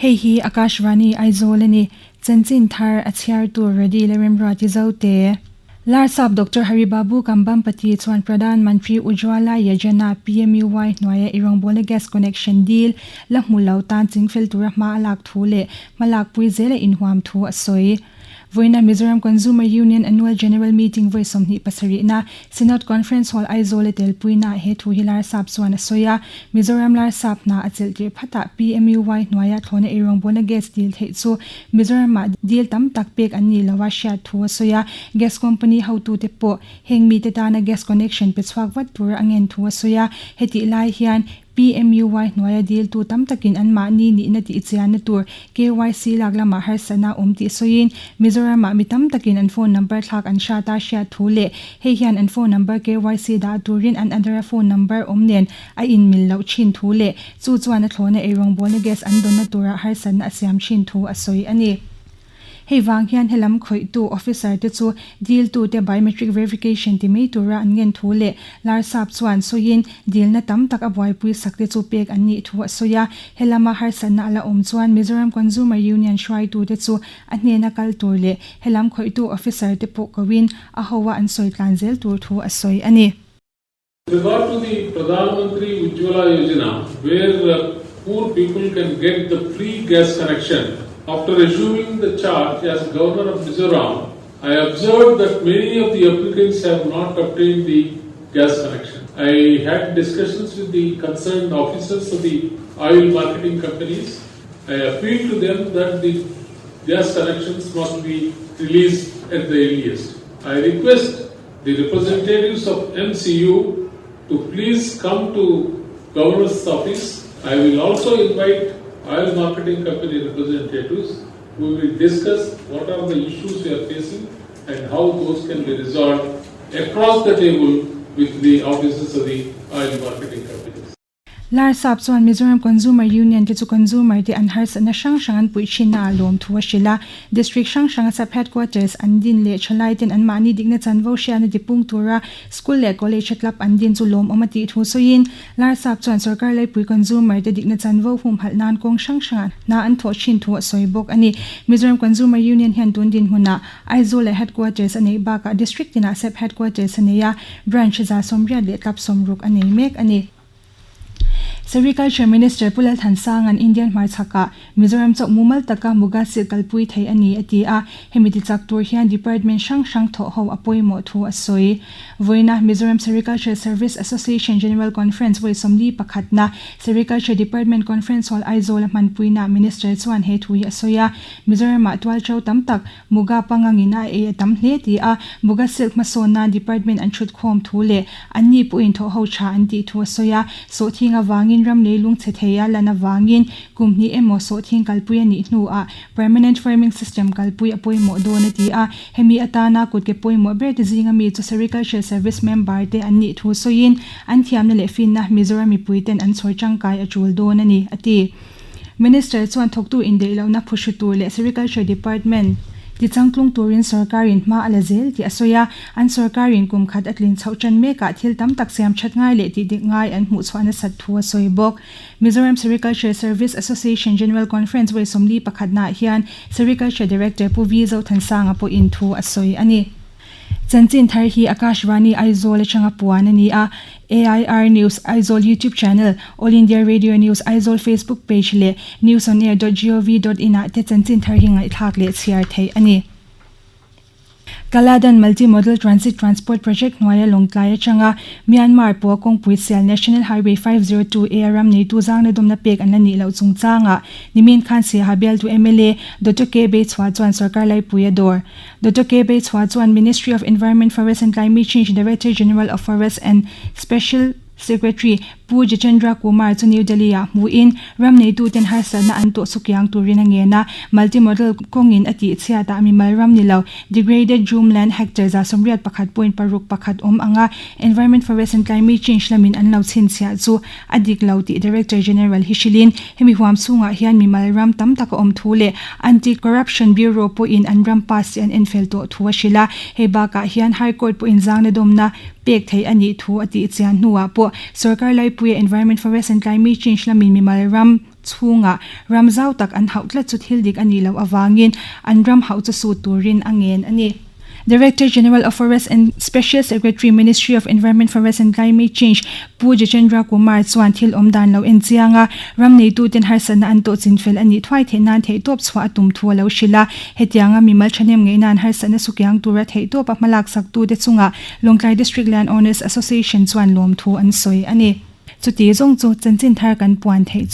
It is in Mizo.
Hei hi Akashvani Aizawl a ni. Chanchin thar a chhiar tur ready le remruati zote. Larsap Doctor Haribabu Kambhampati chuan Pradhan Mantri Ujjwala Yojana, PMUY, hnuaia i rawngbawlna gas connection deal la hmu lo tan chingfel tura hma a lak thu leh hmalakpui zela inhuam thu a sawi. Vawiina Mizoram Consumer Union Annual General Meeting vawi 27 na Synod Conference Hall Aizawl a telpuinaah he thu hi Larsap chuan a sawi a. Mizoram Larsap hna a chelh tirh phatah PMUY hnuaia thlawhna eirawngbawlna gas dil theih chu Mizoramah dil tam tak pek an nih loha hriat thu a sawi a. Gas company hotute pawh heng mite tana gas connection pe chhuak vat tura a ngen thu a sawi a. Hetih lai hian PMUY hnuaia diltu tam takin anmahni nihna tihchianna tur KYC lak lamah harsatna a awm tih sawiin Mizoramah mi tam takin an phone number thlak an hriat a hriat thu leh hei hian an phone number KYC dah turin an Aadhaar phone number awm nen a inmil loh thin thu leh chu chuan a thlawhna eirawngbawlna gas an dawnna turah harsatna a siam thin thu a sawi a ni. Hei vang hian helam khawihtu officer te chu diltute biometric verification ti mai tura an ngen thu leh Larsap chuan sawiin dilna tam tak a buaipui sak te chu pek an nih thu a sawi a. Helama harsatna a la awm chuan Mizoram Consumer Union hruaitute chu a hnena kal tur leh helam khawihtu officer te pawh koin a hoa an sawi tlan zel tur thu a sawi a ni. With regard to the Pradhan Mantri Ujjwala Yojana, where uh, poor people can get the free gas connection, after assuming the charge as governor of Mizoram, I observed that many of the applicants have not obtained the gas connection. I had discussions with the concerned officers of the oil marketing companies. I appealed to them that the gas connections must be released at the earliest. I request the representatives of MCU to please come to governor's office. I will also invite oil marketing company representatives. We will discuss what are the issues we are facing and how those can be resolved across the table with the offices of the oil marketing companies. Larsap chuan Mizoram Consumer Union te chu consumer te an harsatna hrang hrang an puih thinna ah lawm thu a hrilh a. District hrang hranga sub headquarters an din leh thalai ten anmahni dikna chanvo hriatna tipung tura school leh college a club an din chu lawmawm a tih thu sawiin Larsap chuan sorkar laipui consumer te dikna chanvo humhalh nan kawng hrang hrangah hna an thawh thin thu a sawi bawk a ni. Mizoram Consumer Union hian tun dinhmunah Aizawl leh headquarters a neih bakah district tinah sub headquarters a nei a, branch 180 leh club 60 a nei mek a ni. Sericulture Minister Pu Lalthansanga'n Indian hmarchhakah Mizoram chauh mumal taka Muga silh kalpui thei a ni a ti a, hemi tichak tur hian department hrang hrang thawh ho a pawimawh thu a sawi. Vawiina Mizoram Sericulture Service Association General Conference vawi 41 na Sericulture Department Conference Hall Aizawl a hmanpuinaah Minister chuan he thu hi a sawi a, Mizoramah tualṭo tam tak Muga pangangin a ei a tam hle ti a, Muga Silk hmasawn nan department an thut khawm thu leh anni pawhin thawh ho tha an tih thu a sawi a. Sawhthing avangin ram leilung chhe thei a lan avangin kum hnih emaw sawhthing kalpui a nih hnuah permanent farming system kalpui a pawimawh dawn a ti a. Hemi atana kutke pawimawh ber te zinga mi chu Sericulture Service member te an nih thu sawiin an thiamna leh finna Mizoram mipui ten an chhawr tangkai a tul dawn a ni, a ti. Minister chuan thawktu indeih lohna phuhru tur leh Sericulture Department tichangtlung turin sorkarin hma a la zel tih a sawi a, an sorkarin kum khat a tlin chhoh tan mekah thil tam tak siam that ngai leh tih dik ngai an hmuh chhuah nasat thu a sawi bawk. Mizoram Sericulture Service Association General Conference vawi 41 naah hian Sericulture Director Pu V Zothansanga pawhin thu a sawi a ni. Chanchin thar hi Akashvani Aizawl atanga puan a ni a, AIR News Aizawl YouTube channel, All India Radio News Aizawl Facebook page leh newsonair dot gov dot in ah te chanchin thar hi ngaihthlak leh chhiar theih a ni. Kaladan Multi Modal Transit Transport Project hnuaia Lawngtlai atanga Myanmar pawh kawngpui sial National Highway 502 A a ram neitu zangna dawmna pek an la nih loh chungchangah nimin khan Siaha bialtu mla Doctor K Beichhua chuan sorkar laipui a dawr. Doctor K Beichhua chuan Ministry of Environment, Forest and Climate Change Director General of Forests and Special Secretary Pu Jitendra Kumar chu New Delhi-ah hmuhin ram neituten harsatna an tawh chukiang turin a ngen a, multi-modal kawngin a tih chhiatah mimal ram ni lo degraded jhum land hectare 81.61 awm anga Environment, Forest and Climate Change lamin an lo chhinchhiah chu a dik lo tih Director General hi hrilhin hemi huam chhungah hian mimal ram tam tak a awm thu leh Anti Corruption Bureau pawhin an ram pass hi an enfel tawh thu a hrilh a, hei bakah hian High Court pawhin zangna dawmna pek theih a nih thu a tih chian hnuah pawh sorkar laipuia Environment, Forest and Climate Change lamin mimal ram. chhungah ram zau tak an hauh tlat chu thil dik a nih loh avangin an ram hauh chu sut turin a ngen a ni. Director General of Forest and Special Secretary Ministry of Environment Forest and Climate Change Pu Jitendra Kumar chuan thil awm dan lo en chiang a, ram neituten harsatna an tawh chinfel a nih thuai theih nan theihtawp chhuah a tum thu a lo hrilh a. Hetianga mimal thahnem ngei nan harsatna sukiang tura theihtawp a hmalak saktute chungah Lawngtlai District Land Owners Association chuan lawmthu an sawi a ni. Chuti zawng chu chanchin thar kan puan theih chu.